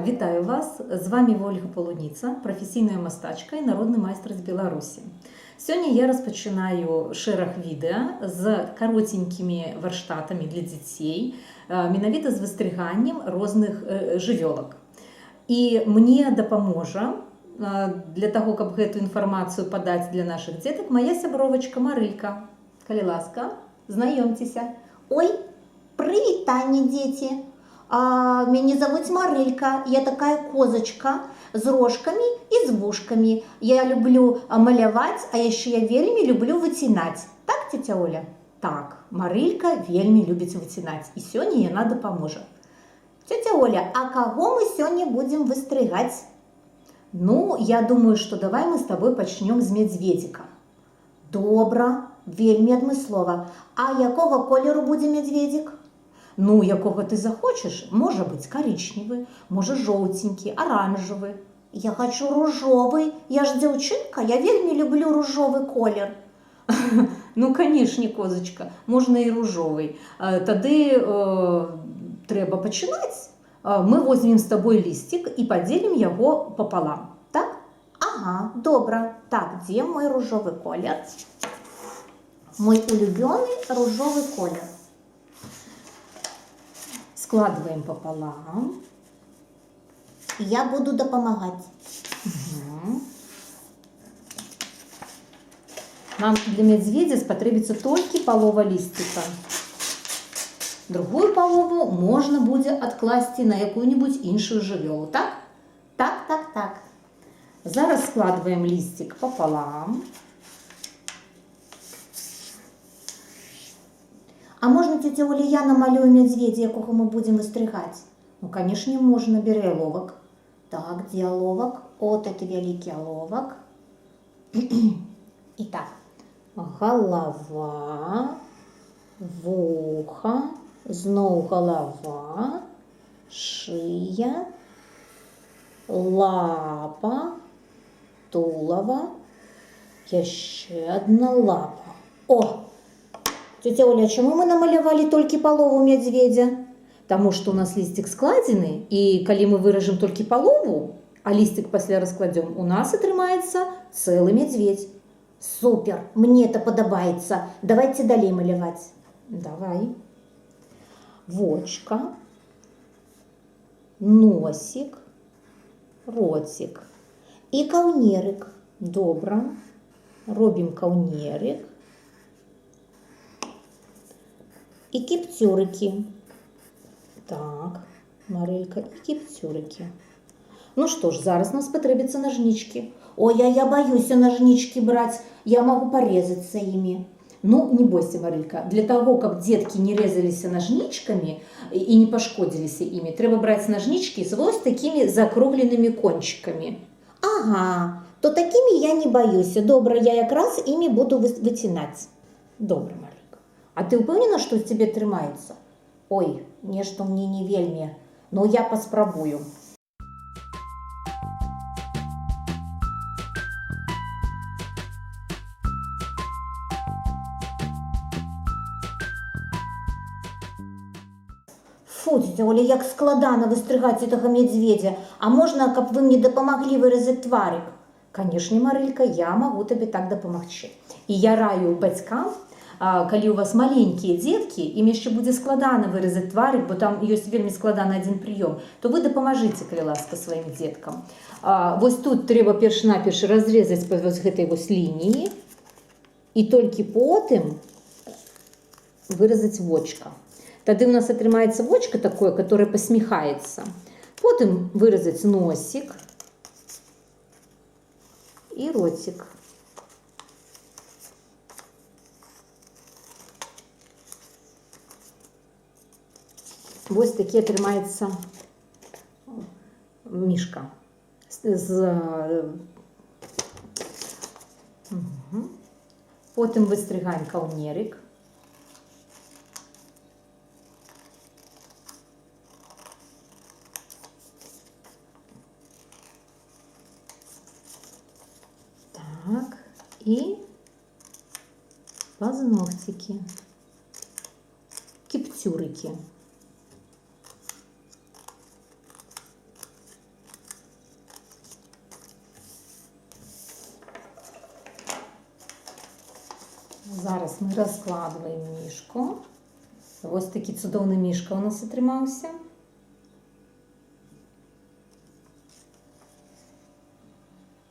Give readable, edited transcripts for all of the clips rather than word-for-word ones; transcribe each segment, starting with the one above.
Вітаю вас! З вамі Вольга Полуніца, прафесійная мастачка і народны майстар з Беларусі. Сёння я распачынаю шэраг відэа з кароценькімі варштатамі для дзяцей, менавіта з выстрыганнем розных жывёлак. І мне дапаможа для таго, каб гэту інфармацыю падаць для нашых дзетак, мая сябровачка Марылька. Калі ласка, знаёмцеся. Ой, прывітанне, дзеці! Мяне завуць Марылька, я такая козачка з рожкамі і з вушкамі. Я люблю маляваць, а яшчэ я вельмі люблю выцінаць. Так, цёця Оля? Так, Марылька вельмі любіць выцінаць, і сёння яна дапаможа. Цёця Оля, а каго мы сёння будзем выстрыгаць? Ну, я думаю, што давай мы з табой пачнём з мядзведзіка. Добра, вельмі адмыслова. А якога колеру будзе мядзведзік? Ну, якога ты захочаш, можа быць карычневы, можа жоўценькі, аранжавы. Я хачу ружовы. Я ж дзяўчынка, я вельмі люблю ружовы колер. Ну, канешне, козачка, можна і ружовы. Тады трэба пачынаць. Мы возьмем з табой лісцік і падзелім яго папалам. Так? Ага, добра. Так, дзе мой ружовы колер? Мой улюбёны ружовы колер. Складваем папалам. Я буду дапамагаць. Мгм. Нам для мядзведзя спатрэбіцца толькі палова лісціка. Другую палову можна будзе адкласці на якую-небудзь іншую жывёлу, так? Так. Зараз складваем лісцік папалам. А можна, цёця Оля, я намалюю мядзведзя, якога мы будзем выстрыгаць? Ну, канешне, можна. Бяры аловак. Так, дзе аловак? От это вялікі аловак. І так, Галава, вуха, зноў галава, шыя, лапа, тулава, яшчэ адна лапа. О! Цёця Оля, чаму мы намалявалі толькі палову мядзведзя? Таму што у нас лісцік складзены, і калі мы выражам толькі палову, а лісцік пасля раскладзём, у нас атрымаецца цэлы мядзведзь. Супер, мне это падабаецца. Давайте далей маляваць. Давай. Вочка, носік, роцік. І каўнерык. Добра. Робім каўнерык. І кіпцюрыкі. Так, Марылька, і кіпцюрыкі. Ну што ж, зараз нам спатрэбяцца нажнічкі. Ой, а я баюся нажнічкі браць, я магу парезацца імі. Ну, не бойся, Марылька, для таго, каб дзеткі не рэзаліся нажнічкамі і не пашкодзіліся імі, трэба браць нажнічкі з вось такімі закругленымі кончыкамі. Ага, то такімі я не баюся. Добра, я якраз імі буду выцінаць. Добра, Марылька. А ты ўпэўнена, што ў цябе трымаецца? Ой, нешта мне не вельмі. Ну, я паспрабую. Фу, цёця Оля, як складана выстрыгаць гэтага мядзведзя. А можна, каб вы мне дапамаглі выразаць тварык? Канешне, Марылька, я магу табе так дапамагчы. І я раю бацькам, калі у вас маленькія дзеткі, ім яшчэ будзе складана выразаць тварык, бо там ёсць вельмі складаны адзін прыём, то вы дапамажыце, калі ласка, сваім дзеткам. Вось тут трэба перш-наперш разрэзаць па вось гэтай вось лініі і толькі потым выразаць вочка. Тады ў нас атрымаецца вочка такое, которое пасміхаецца. Потым выразаць носік і роцік. Вось такі атрымаецца мішка. Потым выстрыгаем каўнерык. Так, і пазногцікі, кіпцюрыкі. Зараз мы раскладваем мішку. Вось такі цудоўны мішка у нас атрымаўся.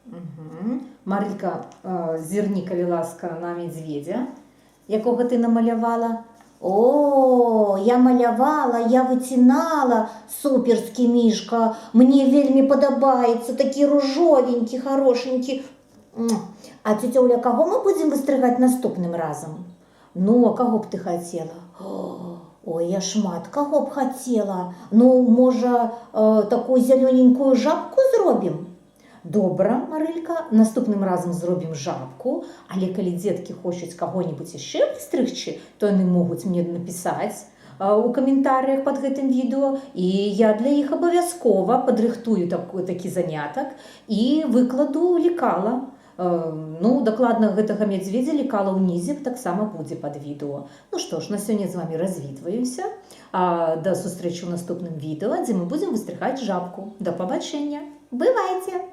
Угу. Марылька, зірні, калі ласка, на мядзведзя, якога ты намалявала. О, я малявала, я выцінала. Суперскі мішка. Мне вельмі падабаецца, такі ружовенькі, харошенькі. А, цёця Оля, каго мы будзем выстрыгаць наступным разам? Ну, а каго б ты хацела? О, ой, я шмат каго б хацела. Ну, можа, такую зялёненькую жабку зробім? Добра, Марылька, наступным разам зробім жабку, але калі дзеткі хочуць каго-небудзь яшчэ выстрыгчы, то яны могуць мне напісаць у каментарыях пад гэтым відэо, і я для іх абавязкова падрыхтую такі занятак і выкладу лекала. Ну, дакладна гэтага мядзведзя лекала ўнізе таксама будзе пад відэо. Ну што ж, на сёння з вамі развітваюся. Да сустрэчы ў наступным відэо, дзе мы будзем выстрыгаць жабку. Да пабачэння! Бывайце!